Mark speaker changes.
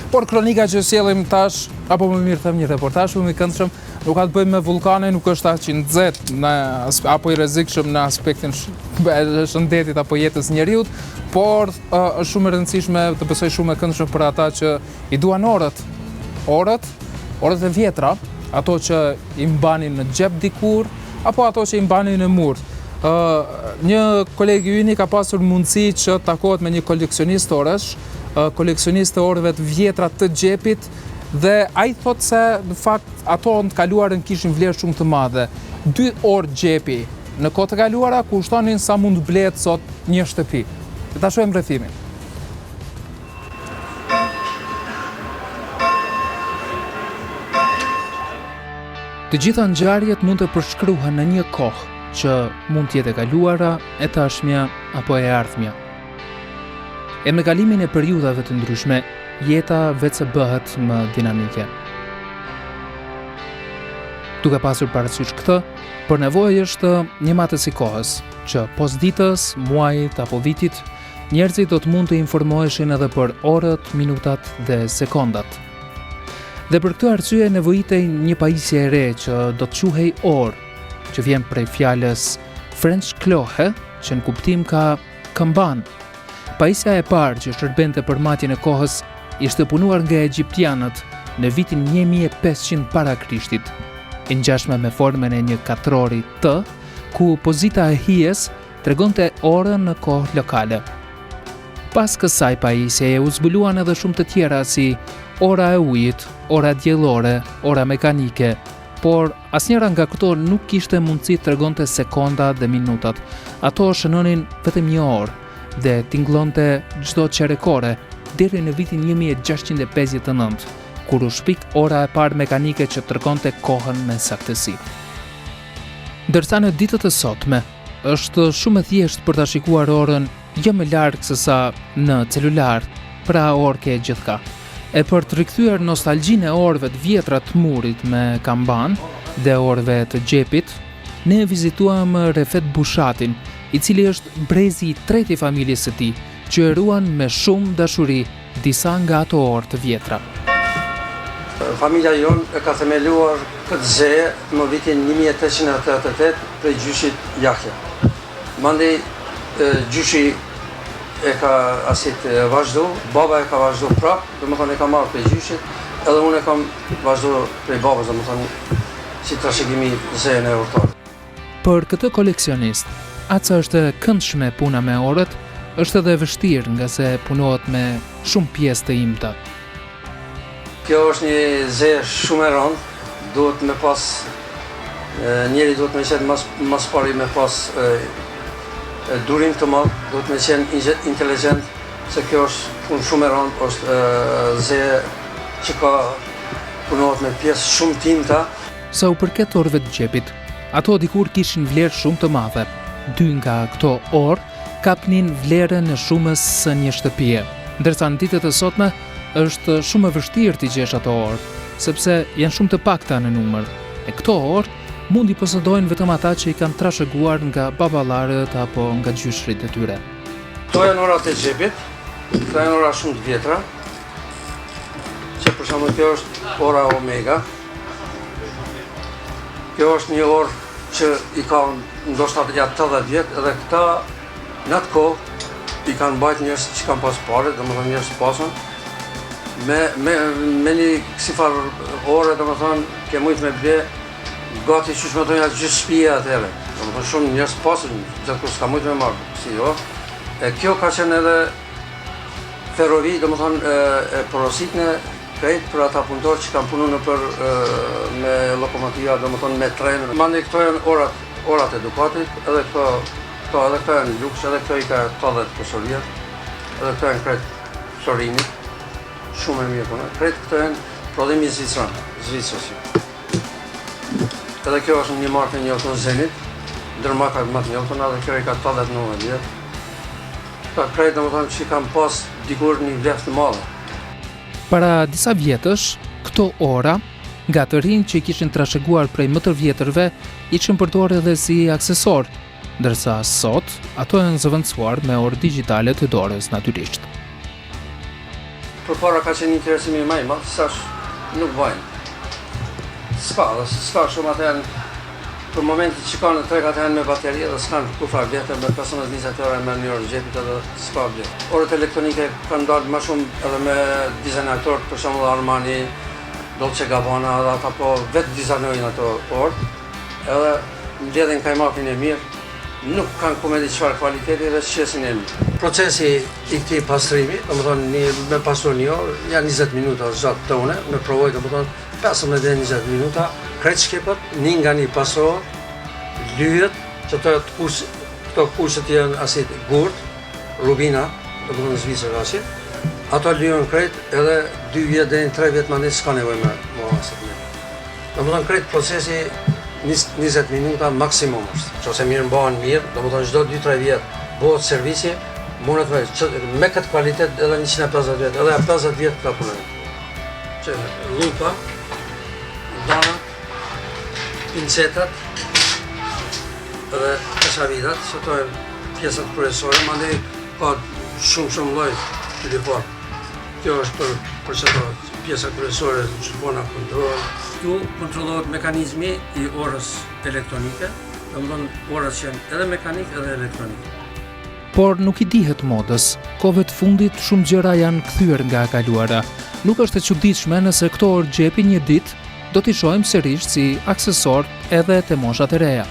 Speaker 1: Por kronika që sjellim tash, apo më mirë them një reportazh shumë i këndshëm, nuk ka të bëjë me vullkane, nuk është aq i nxehtë në apo i rrezikshëm në aspektin e shëndetit apo jetës së njeriut, por është shumë e rëndësishme, të besoj shumë e këndshme për ata që i duan orët. Orët, orët e vjetra, ato që i mbanin në xhep dikur, apo ato që i mbanin në mur. Ë një koleg i yni ka pasur mundësi që të takohet me një koleksionist orësh, koleksionist të orëve të vjetra të xhepit dhe ai thotë se në fakt ato në të kaluarën kishin vlerë shumë të madhe. Dy orë xhepi në kohë të kaluara kushtonin sa mund të blehet sot një shtëpi. Le ta shohim rrëfimin. Të gjitha ngjarjet mund të përshkruhen në një kohë që mund të jetë e kaluara, e tashmja apo e ardhmja. E me kalimin e periudhave të ndryshme, jeta veçse bëhet më dinamike. Duke pasur parasysh këtë, për nevojë është një matës i kohës, që pos ditës, muajit apo vitit, njerëzit do të mund të informoheshin edhe për orët, minutat dhe sekondat. Dhe për këtë arsye nevojitej një pajisje e re që do të quhej orë, që vjen prej fjalës French cloche, që në kuptim ka këmbanë. Pajisja e parë që shërbente për matjen e kohës ishte punuar nga egjiptianët në vitin 1500 para Krishtit, e ngjashme me formën e një katrori T, ku pozita e hijes tregonte orën në kohë lokale. Pas kësaj pajisjeje u zbuluan edhe shumë të tjera si ora e ujit, ora diellore, ora mekanike, por asnjëra nga këto nuk kishte mundësi të tregonte sekondat dhe minutat. Ato shënonin vetëm një orë dhe tingëllonte çdo çerek ore deri në vitin 1659, kur u shpik ora e parë mekanike që tregonte kohën me saktësi. Ndërsa në ditët e sotme, është shumë e thjeshtë për ta shikuar orën jo më larg se sa në celular, pra orë ke gjithkah. E për të rikthyer nostalgjinë e orëve të vjetra të murit me kambanë dhe orëve të xhepit, ne vizituam Refet Bushatin, i cili është brezi i tretë i familjes së tij, që e ruan me shumë dashuri disa nga ato orë të vjetra.
Speaker 2: Familja jonë e ka themeluar këtë zeje më vitin 1888 prej gjyshit Jahja. Mandej gjyshi e ka asit vazhdu, baba e ka vazhdu prap, domethënë e ka marrë prej gjyshit, edhe unë e kam vazhdu prej babës, domethënë si trashëgimi zejen e ortarit.
Speaker 1: Për këtë koleksionist, aq sa është e këndshme puna me orët, është edhe e vështirë ngase punohet me shumë pjesë të imta.
Speaker 2: Kjo është një zeje shumë e rëndë, duhet me pas njeri duhet me qenë mas, mas pari me pas e, e, durim të madh, duhet me qenë inteligjent, se kjo është punë shumë e rëndë, është e, zeje që ka punohet me pjesë shumë të imta.
Speaker 1: Sa u përket orëve të xhepit, ato dikur kishin vlerë shumë të madhe. Dy nga këto orë kapnin vlerën e shumës së një shtëpie, ndërsa në ditët e sotme është shumë e vështirë t'i gjesh ato orë, sepse janë shumë të pakta në numër. E këto orë mund t'i posedojnë vetëm ata që i kanë trashëguar nga baballarët apo nga gjyshërit e tyre.
Speaker 2: Këto janë orat e xhepit, këto janë ora shumë të vjetra, që për shembull kjo është ora Omega. Kjo është një orë që i ka ndoshta ja 80 vjet edhe këta në atë kohë i kanë mbajt njerëz që kanë pas pare, domethënë njerëz të pasur, me, me, me një kësi farë ore, domethënë, ke mujtë me ble, gati qysh me thonë gjithë shpia atëherë. Domethënë, shumë njerëz të pasur, gjatë kohës s'ka mujtë me marrë, si jo. E kjo ka qenë edhe ferrovi, domethënë, e, e porositne krejt për ata punëtorë që kanë punu nëpër me lokomotiva, domethënë me tren. Mandej këto janë orat, orat e Dukatit, edhe këto, këto edhe këto janë luks, edhe këto i ka 80 kusur vjet, edhe këto janë krejt florini, shumë e mirë puna. Krejt këto janë prodhimi zvicran, Zvicrës. Edhe kjo është një markë e njohur Zenit, ndër markat më të njohura, edhe kjo i ka 89 vjet. Këta krejt domethënë që kanë pas dikur një vlerë të madhe.
Speaker 1: Para disa vjetësh, këto ora, nga të rinjtë që i kishin trashëguar prej më të vjetërve, ishin përdorur edhe si aksesor, ndërsa sot ato janë zëvendësuar me orë digjitale të dorës natyrisht.
Speaker 2: Përpara ka qenë interesimi më i madh, tash nuk bajnë. S'ka, dhe s'ka shumë atë janë për momentin që ka në treg atë janë me bateri dhe s'kanë kurrfarë vlere me 15-20 euro me një orë xhepit edhe s'ka vlerë. Orët elektronike kanë dalë më shumë edhe me dizajnatorë, për shembull Armani, Dolce Gabbana edhe ata po vetë dizajnojnë ato orë, edhe mbledhin kajmakin e mirë, nuk kanë ku me di çfarë kvaliteti dhe shesin e mirë. Procesi i këtij pastrimi, domethënë një me pastru një orë, janë 20 minuta zgjat të une, me provoj domethënë 15 deri 20 minuta, krejt shkepet, një nga një pastrohet, lyhet, që të të kuq, këto kuqet janë asit gurt, rubina, domethënë në Zvicër asit, ato lyhen krejt edhe 2 vjet deri në 3 vjet mandej s'ka nevojë me me asit me. Domethënë krejt procesi 20 minuta maksimum është. Qofse mirë mbahen mirë, domethënë çdo 2-3 vjet bëhet servisi, mundet me që, me këtë kualitet edhe 150 vjet, edhe 50 vjet këta punojnë. Që lupa, danat, pincetat edhe kaçavidat, që ato janë pjesët kryesore, mandej ka shumë shumë lloj telefon. Kjo është për për çto pjesa kryesore gjithmonë kontroll. Këtu kontrollohet mekanizmi i orës elektronike, domethënë orët që janë edhe mekanik edhe elektronik.
Speaker 1: Por nuk i dihet modës. Kohëve të fundit shumë gjëra janë kthyer nga e kaluara. Nuk është e çuditshme nëse këto orë xhepi një ditë do t'i shohim sërish si aksesor edhe te moshat e reja.